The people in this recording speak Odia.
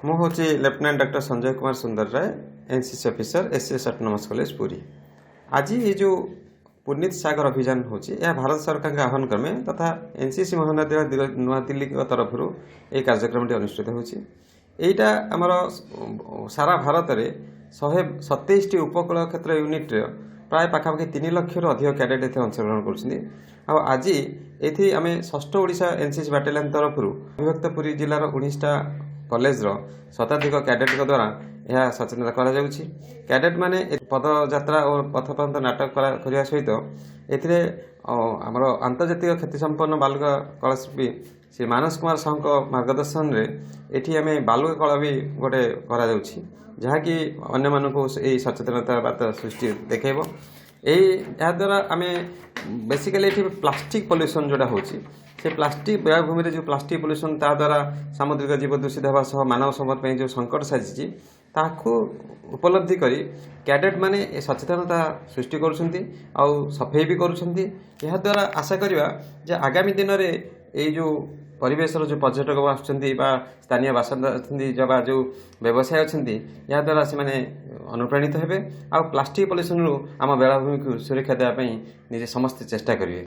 ମୁଁ ହେଉଛି lieutenant doctor Sanjay Kumar Sundarray, NCC officer, SS autonomous college, Puri. ଆଜି ଏ ଯେଉଁ ପୁନୀତ ସାଗର ଅଭିଯାନ ହେଉଛି, ଏହା ଭାରତ ସରକାରଙ୍କ ଆହ୍ୱାନ କ୍ରମେ ତଥା ଏନ୍ସିସି ମହାନଦୀ ନୂଆଦିଲ୍ଲୀଙ୍କ ତରଫରୁ ଏହି କାର୍ଯ୍ୟକ୍ରମଟି ଅନୁଷ୍ଠିତ ହେଉଛି। ଏଇଟା ଆମର ସାରା ଭାରତରେ 127ଟି ଉପକୂଳ କ୍ଷେତ୍ର ୟୁନିଟ୍ର ପ୍ରାୟ ପାଖାପାଖି 3 ଲକ୍ଷରୁ ଅଧିକ କ୍ୟାଡେଟ୍ ଏଥିରେ ଅଂଶଗ୍ରହଣ କରୁଛନ୍ତି। ଆଉ ଆଜି ଏଇଠି ଆମେ ଷଷ୍ଠ ଓଡ଼ିଶା ଏନ୍ସିସି ବାଟାଲିୟନ ତରଫରୁ ଅବିଭକ୍ତ ପୁରୀ ଜିଲ୍ଲାର 19ଟା କଲେଜର ଶତାଧିକ କ୍ୟାଡେଟ୍ଙ୍କ ଦ୍ୱାରା ଏହା ସଚେତନତା କରାଯାଉଛି। କ୍ୟାଡେଟ୍ମାନେ ପଦଯାତ୍ରା ଓ ପଥପ୍ରାନ୍ତ ନାଟକ କରିବା ସହିତ ଏଥିରେ ଆମର ଆନ୍ତର୍ଜାତିକ ଖ୍ୟାତିସମ୍ପନ୍ନ ବାଲୁକା କଳାଶିଳ୍ପୀ ଶ୍ରୀ ମାନସ କୁମାର ସାହୁଙ୍କ ମାର୍ଗଦର୍ଶନରେ ଏଠି ଆମେ ବାଲୁକା କଳା ବି ଗୋଟେ କରାଯାଉଛି, ଯାହାକି ଅନ୍ୟମାନଙ୍କୁ ଏଇ ସଚେତନତା ବାର୍ତ୍ତା ସୃଷ୍ଟି ଦେଖାଇବ। ଏହାଦ୍ୱାରା ଆମେ ବେସିକାଲି ଏଠି ପ୍ଲାଷ୍ଟିକ୍ ପଲ୍ୟୁସନ୍ ଯେଉଁଟା ହେଉଛି, ସେ ପ୍ଲାଷ୍ଟିକ୍ ବେଳାଭୂମିରେ ଯେଉଁ ପ୍ଲାଷ୍ଟିକ୍ ପଲ୍ୟୁସନ୍, ତା ଦ୍ୱାରା ସାମୁଦ୍ରିକ ଜୀବ ଦୂଷିତ ହେବା ସହ ମାନବ ସମାଜ ପାଇଁ ଯେଉଁ ସଙ୍କଟ ସାଜିଛି, ତାକୁ ଉପଲବ୍ଧି କରି କ୍ୟାଡେଟ୍ ମାନେ ଏ ସଚେତନତା ସୃଷ୍ଟି କରୁଛନ୍ତି ଆଉ ସଫେଇ ବି କରୁଛନ୍ତି। ଏହାଦ୍ୱାରା ଆଶା କରିବା ଯେ ଆଗାମୀ ଦିନରେ ଏଇ ଯେଉଁ ପରିବେଶର ଯେଉଁ ପର୍ଯ୍ୟଟକ ଆସୁଛନ୍ତି ବା ସ୍ଥାନୀୟ ବାସିନ୍ଦା ଅଛନ୍ତି ବା ଯେଉଁ ବ୍ୟବସାୟ ଅଛନ୍ତି, ଏହାଦ୍ୱାରା ସେମାନେ ଅନୁପ୍ରାଣିତ ହେବେ ଆଉ ପ୍ଲାଷ୍ଟିକ୍ ପଲ୍ୟୁସନରୁ ଆମ ବେଳାଭୂମିକୁ ସୁରକ୍ଷା ଦେବା ପାଇଁ ନିଜେ ସମସ୍ତେ ଚେଷ୍ଟା କରିବେ।